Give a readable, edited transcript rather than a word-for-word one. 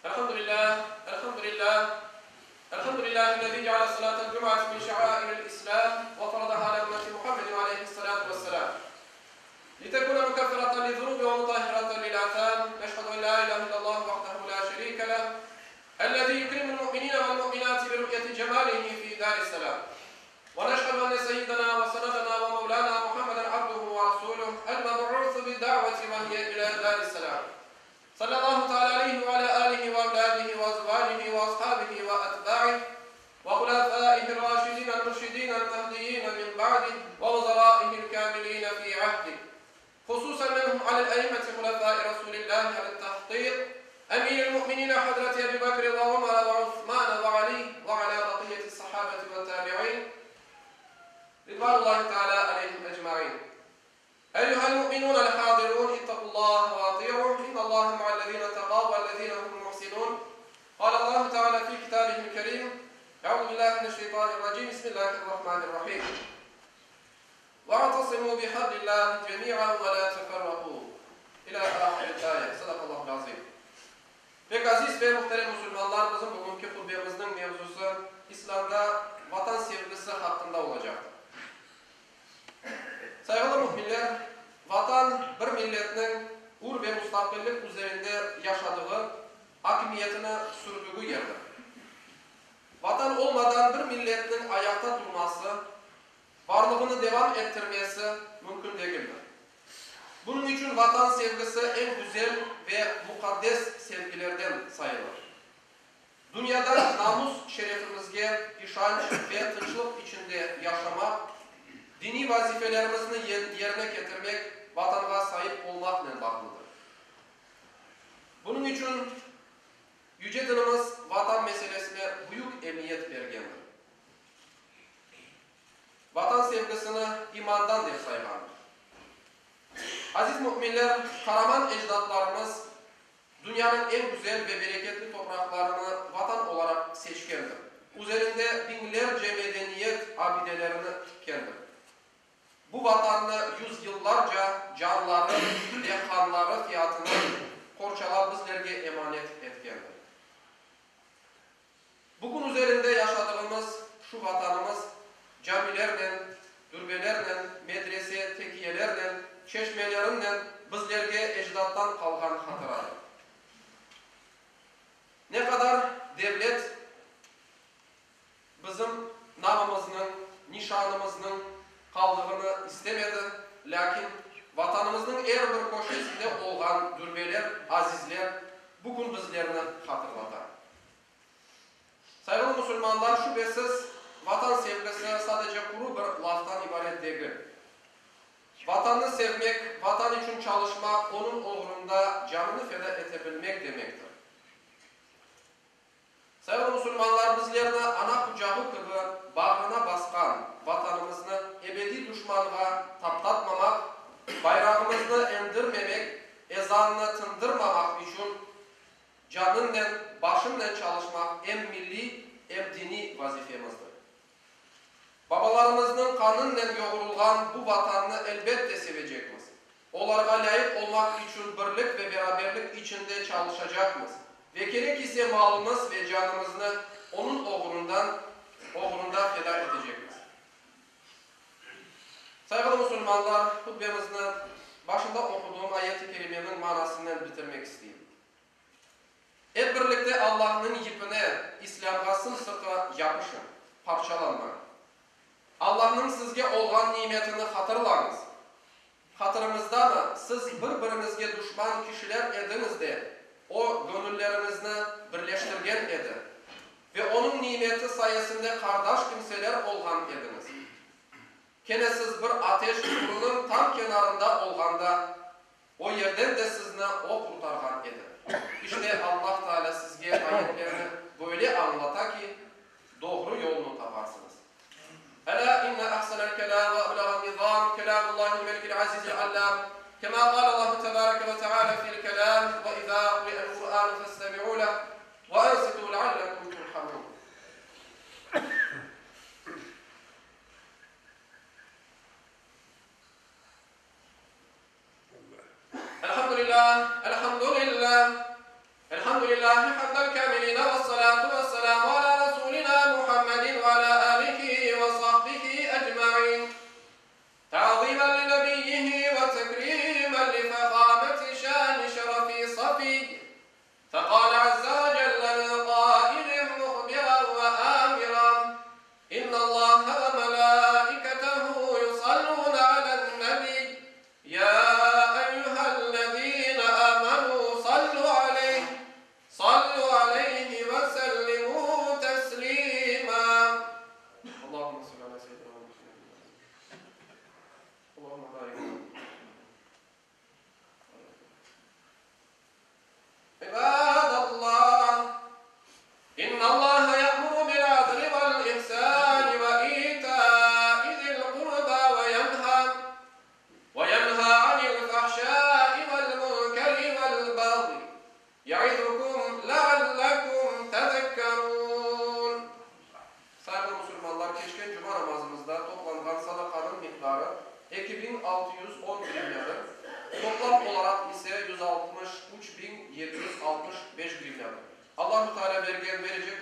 الحمد لله الحمد لله الحمد لله الذي جعل صلاة الجمعة من شعائر الإسلام وفرضها على أمة محمد عليه الصلاة والسلام لتكون مكفرة للذنوب ومطهرة للآثام نشهد أن لا إله إلا الله وحده لا شريك له الذي يكرم المؤمنين والمؤمنات برؤية جماله في دار السلام ونشهد أن سيدنا وسندنا ومولانا محمدا عبده ورسوله المبعوث بالدعوة وهي إلى دار السلام صلى الله تعالى عليه وعلى آله وأولاده وأزواجه وأصحابه وأتباعه وخلفائه الراشدين المرشدين المهديين من بعده ووزرائه الكاملين في عهده خصوصا منهم على الأئمة خلفاء رسول الله على التحقيق أمير المؤمنين حضرة أبي بكر وعمر وعثمان وعلي وعلى بقية الصحابة والتابعين رضوان الله تعالى عليهم أجمعين أيها المؤمنون الحاضرون اتقوا الله وأطيعوا إن الله مع الذين اتقوا والذين هم محسنون قال الله تعالى في كتابه الكريم أعوذ بالله من الشيطان الرجيم بسم الله الرحمن الرحيم واعتصموا بحبل الله جميعا ولا تفرقوا إلى آخر الآية صدق الله العظيم Pek aziz ve muhterem musulmanlar, bizim bugünki hutbemizniñ mevzusı İslâmda Vatan sevgisi haqqında olacaqtır. Sayğılı müminler, Vatan, bir milletniñ ür ve mustaqillik üzerinde yaşadığı, akimiyetini sürdügi yerdir. Vatan olmadan bir milletniñ ayaqta turması, varlığını devam ettirmesi mümkün degildir. Bunıñ içün Vatan sevgisi eñ güzel ve muqaddes sevgilerden sayılır. Dünyada namus-şerefimizge işanç ve tınçlıq içinde yaşamaq, diniy vazifelerimizni yerine ketirmek Vatanğa saip olmaqnen bağlıdır. Bunıñ içün Yüce Dinimiz Vatan meselesine büyük emiyet bergendir. Vatan sevgisini imandan dep sayğandır. Aziz müminler, qaraman ecdatlarımız Dünyanıñ eñ güzel ve bereketli topraqlarını Vatan olaraq seçkendir, üzerinde biñlerce medeniyet abidelerini tikkendir. Bu Vatannı yüzyıllarca canları ve qanları fiyatına qorçalap bizlerge emanet etkendir. Bugün üzerinde yaşadığımız şu Vatanımız camilernen, dürbelernen, medrese, tekiyelernen, çeşmelerinen bizlerge ecdattan qalğan hatıradır. Ne qadar devlet bizim namımıznıñ, nişanımıznıñ qaldığını istemedi, lâkin Vatanımıznıñ er bir köşesinde olğan dürbeler, azizler bugün bizlerni hatırlata. Sayğılı musulmanlar, şübesiz, Vatan sevgisi sadece quru bir laftan ibaret degil. Vatannı sevmek, Vatan içün çalışmaq, onıñ oğrunda canını feda ete bilmek demektir. Sayğılı musulmanlar, bizlerni ana qucağı kibi bağrına basqan Vatanımıznı ebediy duşmanğa taptatmamaq, bayrağımıznı endirmemek, ezannı tındırmamaq içün Canıñnen, başıñnen çalışmaq em milliy, em diniy vazifemizdir. Babalarımıznıñ qanınnen yoğurılğan bu Vatannı elbette sevecekmiz. Olarğa lâyıq olmaq içün birlik ve beraberlik içinde çalışacaqmız ve kerek ise malımız ve canımıznı onıñ oğrundan oğrunda feda etecekmiz. Sayğılı musulmanlar, hutbemizni başında oquduğım ayet-i kerimeniñ manasınen bitirmek isteyim. Ep birlikte Allahnıñ yipine, İslâmğa sımsıqı yapışıñ, parçalanmañ. Allahnıñ sizge olğan nimetini hatırlañız. Hatırıñızdamı, siz bir-biriñizge duşman kişiler ediñiz de, O, göñülleriñizni birleştirgen edi ve Onıñ nimeti sayesinde qardaş kimseler olğan ediñiz. Kene siz bir ateş çuqurınıñ tam kenarında olğanda, O yerden de sizni O qurtarğan edi. İşte, Allah Teala sizge ayetlerini böyle añlata ki, doğru yolnu taparsıñız. Elâ inne ahsenel kelâm ve eblağen nizâm kelâmullâhil melikil azizil allâm, kemâ qâle Allahu tebâreke ve teâlâ fil kelâm, ve izâ quri'el Qur'ânu festemi'û leh ve ansitû leallekum turhamûn. Elhamdülillah, elhamdülillah, elhamdülillahi hamden. Vessalatu vesselamu ala rasulina Muhammedin ve ala alihi ve sahbihi ecmain. Ta'zimen li nebiyyihi ve tekrimen li fehameti şani şerefi safiy. Fekale azze ve celle min qailin muhbiran ve amiran, İnnallaha ve melâiketehu yusallûne alen-nebiy, ya eyyühellezîne âmenû sallû aleyh, sallû aleyhi ve sellimû teslîmâ. Allahümme salli alâ seyyidinâ Muhammedin. Allahümme barik alâ İbadallah, İnnallaha ya'muru bil-adli vel-ihsani ve ita'i zil-qurba ve yenha ve yenha anil-fahşai vel-munkeri vel-bagyi ya'izukum leallekum tezekkerun. Sayğılı musulmanlar, keçken cuma namazımızda toplanğan sadaqanıñ miqdarı 2610 grivnâdır, toplam olaraq ise 163765 grivnâdır. Allahu Teala bergen, verecek.